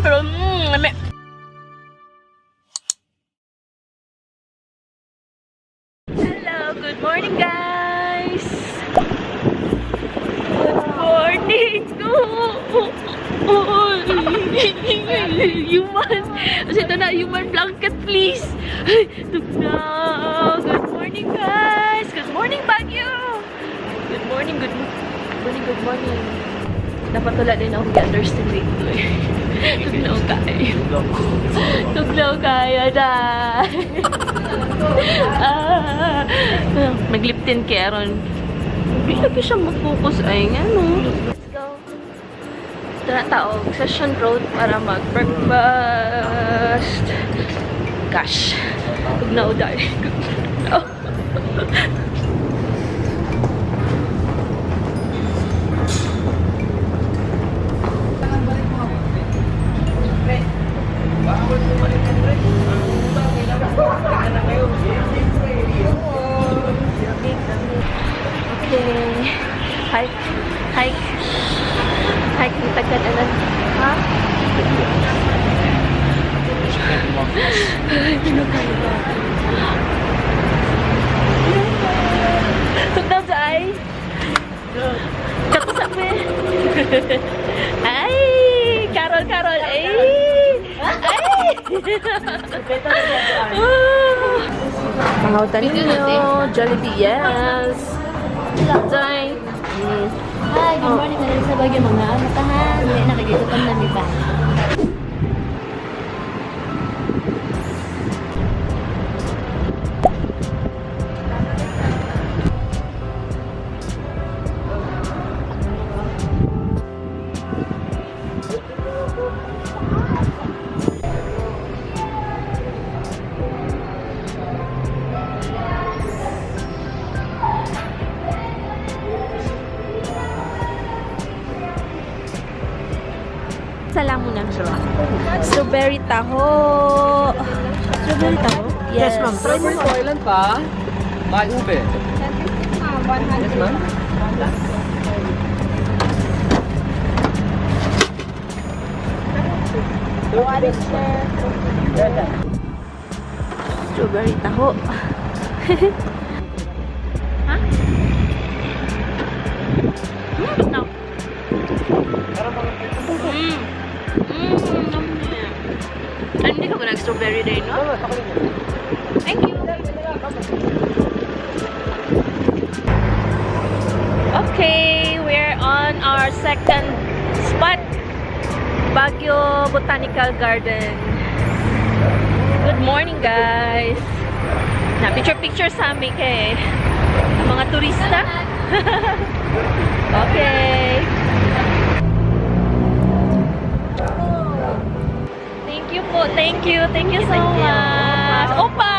Pero, lami. Hello, good morning, guys. Good morning. Oh, human. Kasi ito na, human blanket, please. Ay, tugnaw. Good morning, guys. Good morning, Baguio. Good morning, good morning, good morning. Dapat wala din ako underestimate to eh. Tugnaw kayo. Tugnaw kayo, dai. Ah, maglip tint kay Aaron. Hindi lagi siya mag-focus ay nga, no? Let's go. Tara taog, Session Road para mag-breakfast. Gosh. Tugnaw dai. Tugnaw. Okay. Hike. Hike. Hike. Tagan anan. Ha? Ay, pinakayo ba? Tugnaw sa ay. Katusabi. Ay! Carol, Carol. Ay! Ay! Pangautan ninyo. Jollibee, yes. Jai. Hi, good morning. Madali sa Baguio, mga amatahan. Hindi na kagitutan na mi ba? Sala muna. Strawberry taho. Strawberry taho? Yes. Yes, ma'am. Try mo po. Ilan pa? May ube. Yes, ma'am. Strawberry taho. Ha? No. Ay, hindi ka ba nag-strawberry day, no? Thank you. Okay, we're on our second spot, Baguio Botanical Garden. Good morning, guys. Na picture picture sa amin kay ang mga turista. Okay. Thank you po. Thank you. Thank you so much. Opa!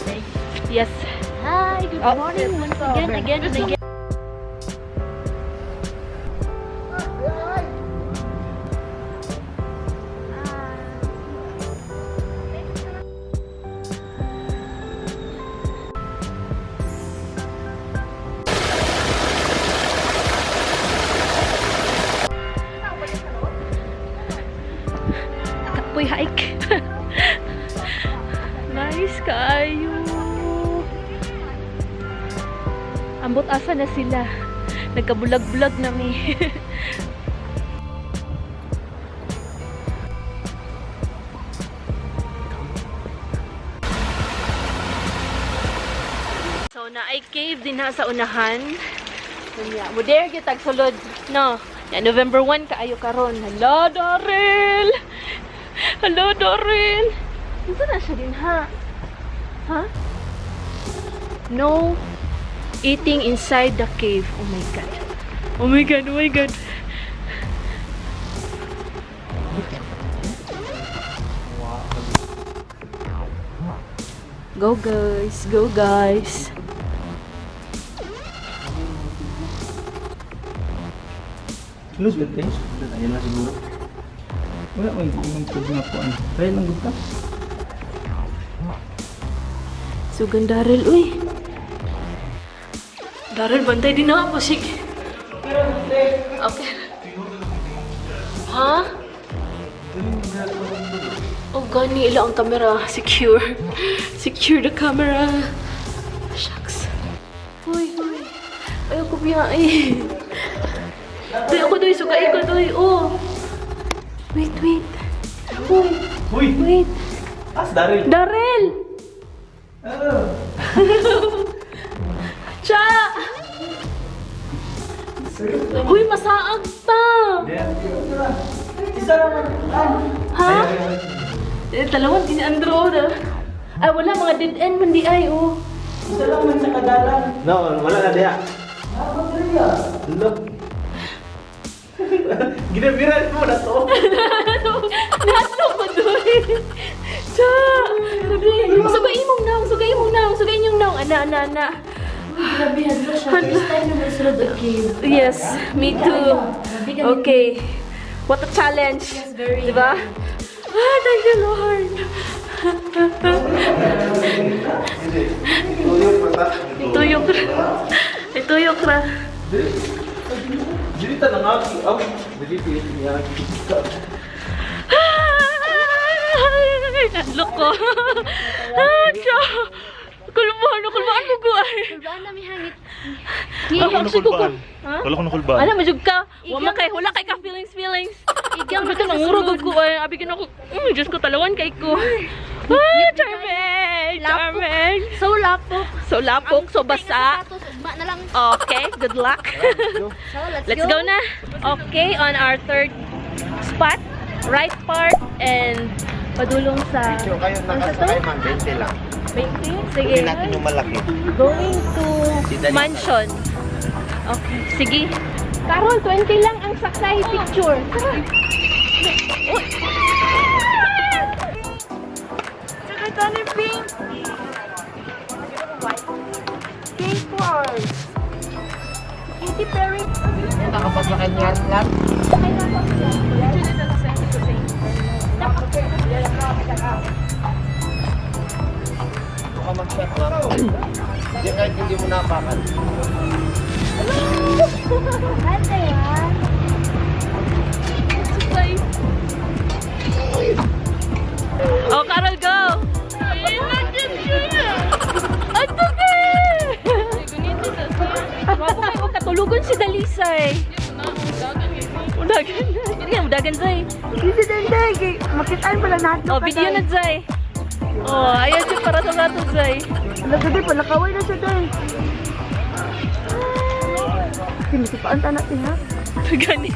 Okay. Yes. Hi, good Oh. morning once again, again, and again. Kapoy hike. Nice kaayo. Ambot asa na sila. Nagkabulag-bulag na mi. So naay cave din ha sa unahan. Kunya, mo dare gyud tag sulod. No. Ya November 1 kaayo karon. Hello, Daryl. Hello, Daryl. Unsa na siya din ha? Ha? No eating inside the cave. Oh my God. Oh my God, oh my God. Go guys, go guys. Close with things. Ayun lang siguro. Wala may ibang food na po. Ano. Try lang gud ka. Sugan Daryl, uy. Daryl, bantay din ako. Sige. Okay. Ha? Oh, gani ila ang camera. Secure. Secure the camera. Shucks. Uy, uy. Ayaw ko biya eh. Doy ako doy, sugay ko doy. Oh. Wait, wait. Uy, Uy! wait. As Daryl! Darel! Oh. Cha! Uy, masaag ta! Isa naman. Ha? Eh, dalawan din Andro na. Ay, wala, mga dead end man di ay, oh. Isa lang man sa kadalan. No, wala na diya. Ah, baterya. Look. Ginabiran mo na to. Nato ko doy. Cha! Grabe. Sugay imong naong, sugay imong naong, sugay inyong naong. Ana, ana, ana. Grabe, hadlo siya. First time na magsulod og cave. Yes, me too. Okay. What a challenge. Yes, very. Diba? Ah, thank you, Lord. Ituyok ra. Ituyok ra. Dili ta nangaki. Aw, dili dili niya. Ay, nadlok ko. Ah, tiyo. Kulbaan, kulbaan mo ko ay. Kulbaan na mi hangit. Ako actually ko. Ha? Wala ko nakulbaan. Ala, majug ka. Wa man kay wala kay ka feelings feelings. Ikaw Ikaw ba nangurog ko ay. Abi ko. Diyos ko talawan kay ko. Ah, charming, charming. So lapok. So lapok, so basa. Sapatos, ugma na lang. Okay, good luck. So, let's, Let's go na. Okay, on our third spot, right part and padulong sa Video kayo nakasakay man, 20 lang. 20. Sige. Hindi natin yung malaki. Going to Si Dalisa. mansion. Okay, sige. Carol, 20 lang ang sakay picture. Tara. Uy. Tsaka ito pink. Pink horse. Katy Perry. Nakapasakay niya lahat. Picture na lang sa Baka mag-shot na. Hindi kahit hindi mo napakan. Ate, ah. Sakay. Oh, Carol, go! Ato ka! Wapo kayo, katulugon si Dalisay. Udagan. Hindi nga, udagan, Zay. Hindi din, makitaan pala natin. Oh, video na, Zay. Oh, ayan siya para sa nato, Zay. Lagi pala kaway na siya day. Sinisipaan ta natin ha. Gani.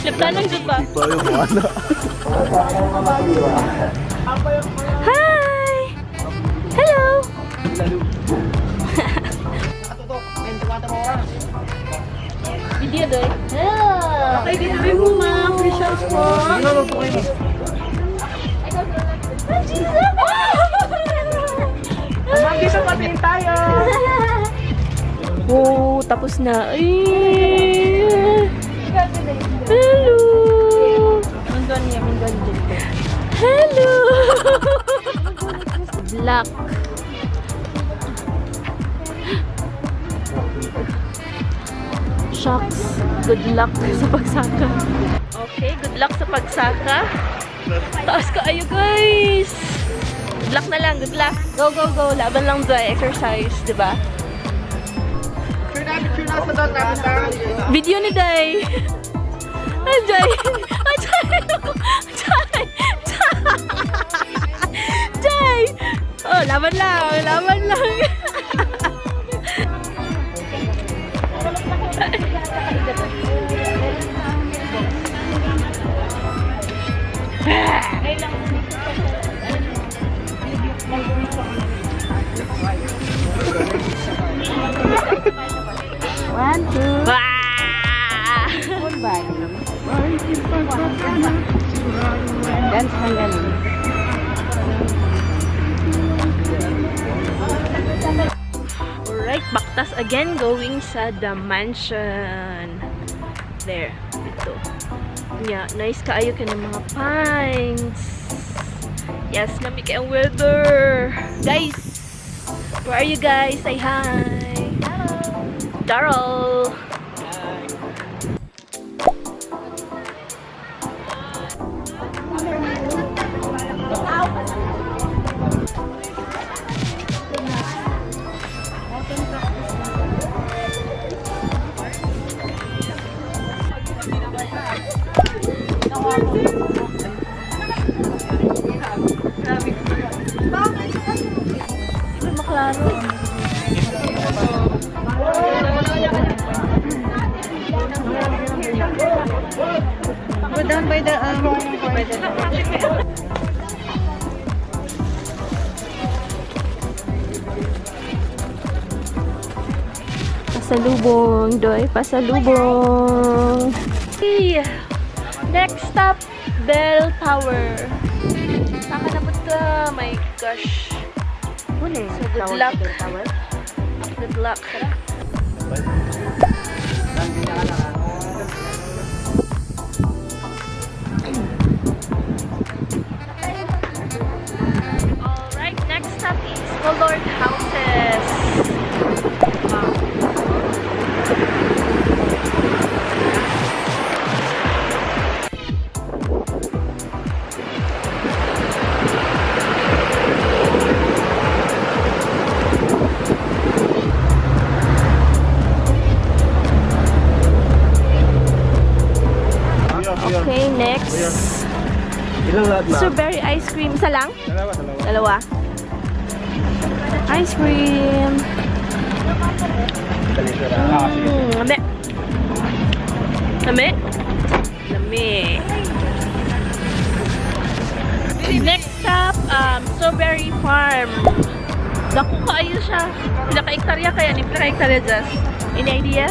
Laptanan dyan ba? Hi! Hello! Nakatutok, 24 oras. Video, Doy. Hello. Okay, dito rin po, ma'am. Precious po. Ah, Jesus! Ma'am, dito patingin tayo. Oh, tapos na. Ay! Hello! Hello! Black. Shucks. Good luck sa pagsaka. Okay, good luck sa pagsaka. Taas kaayo, guys! Good luck na lang, good luck. Go, go, go. Laban lang doy. Exercise, di ba? Picture na, picture na sa doon. Tapos na. Video ni Day. Ay, Jay. Ay, Jay. Jay. Jay. Jay. Oh, laban lang. Laban lang. One, two. Wah! Full body. Dance kang ganun. Alright, Baktas again going sa The Mansion. There, dito. Yeah, nice kaayo ka ng mga pines. Yes, lami kay ang weather. Guys, where are you guys? Say hi. Daryl. Pasalubong, Doy. Pasalubong. Hey, next stop, Bell Tower. Saka na punta. My gosh. So, good luck. Good luck. Alright, next stop is Colored Houses. Wow. Okay, next. Ilang lahat na? Strawberry ice cream. Isa lang? Dalawa, dalawa. Dalawa. Ice cream. Ah, sige. Lami. Lami? Lami. Next stop, Strawberry Farm. Dako kaayo siya. Pila ka hektarya kaya ni pila ka hektarya just. Any idea?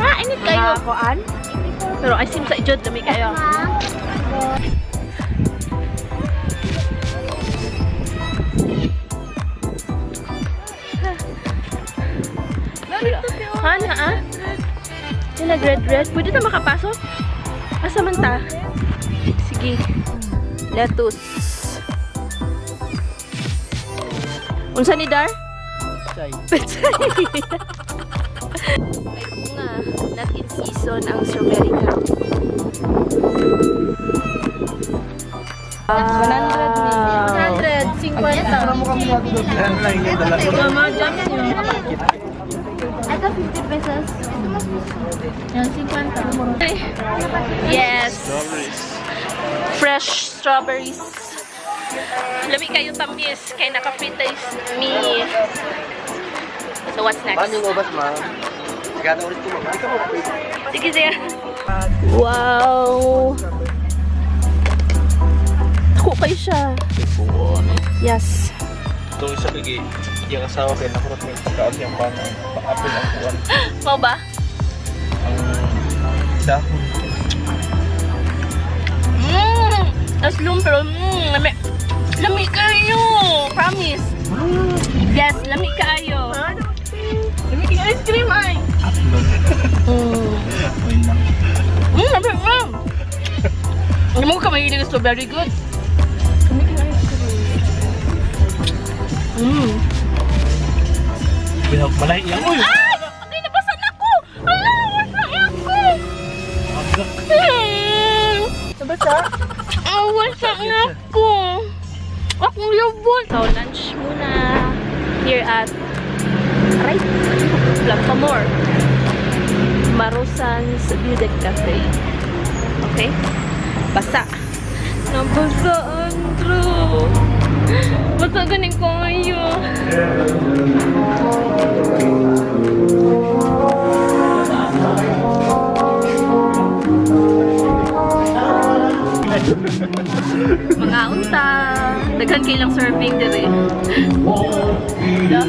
Ah, init kayo. Kuan? Pero I seem sa ijod lami kayo. Hana ah? Yung nag-red red. Pwede na makapasok? Asa man ta? Sige. Lettuce. Unsa ni Dar? Chay. Pechay. Ay nga, not in season ang strawberry ka. Wow. 150. Mama, jam niyo. Ito 50 pesos. Yan, 50. Yes. Fresh strawberries. Lami kayo tamis kay naka-free me. So what's next? Paano yung ubas, ma'am? Sigado ulit ko, ma'am. Hindi ka mo. Sige, sige. Wow. Ako kayo siya. Yes. Ito isa kay yung asawa kay nakurot may pagkaon yung bana. Paapil ang kuwan. Mau ba? Ang dahon. Mmm! Taslong pero lami. Lami kayo! Promise. Yes, lami kayo. Lami kayo ice cream ay. Aplon. Oy lang. Lami ma'am. Hindi mo ka mahilig sa very good. Lami kayo ice cream. Balay iyang uy. Ay! Ay, nabasa na ko! Ala, nabasa ako! Nabasa? Nabasa na ako! Akong lubot! So, lunch muna here at Aray! Blackmore. Marusan's View Deck Cafe. Okay? Basa. Nabasa, Andrew! Basa ganing ko ngayon. Mga unta. Daghan kay lang serving dire. Da.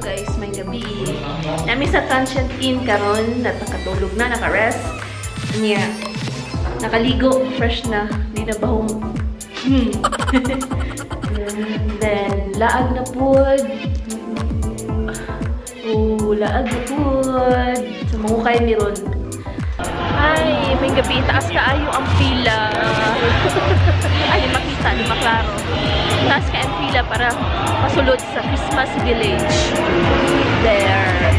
Guys, may gabi. Nami sa Transient Inn karon, nakatulog na, naka-rest. Niya. Nakaligo, fresh na, di na bahong. Then, laag na pud. Oh, laag na pud. Sa mga kay meron. Ay, may gabi. Taas kaayo ang pila. Ay, di makita, di maklaro. Taas ka ang pila para pasulod sa Christmas Village. There.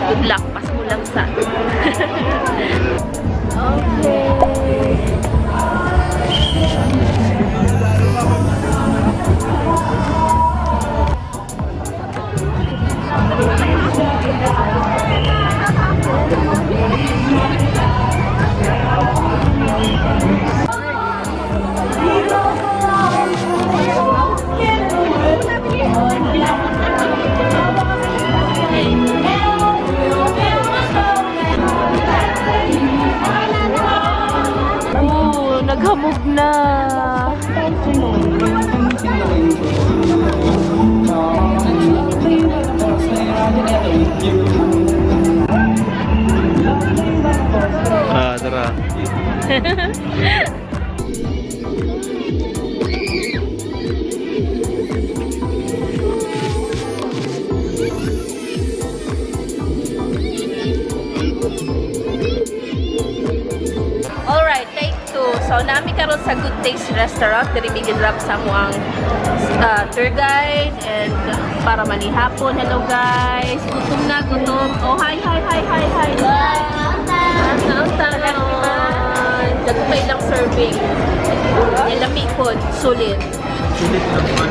Good luck. Pas mo lang sa. Okay. Hamog na. Ah, tara. Alright, take two. So, naa mi karon sa Good Taste Restaurant. Diri mi gi-drop sa amoang tour guide and para manihapon. Hello guys! Gutom na, gutom. Oh, hi, hi, hi, hi, hi. Naunta karon. Dagko pa ilang serving. Lami pod, sulit. Sulit naman.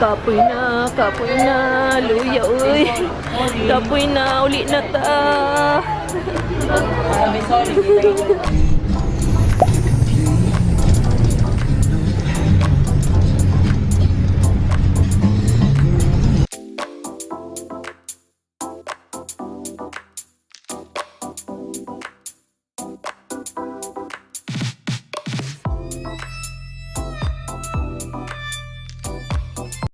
Kapoy na, luya uy. Kapoy na, uli na ta. Sorry, sorry.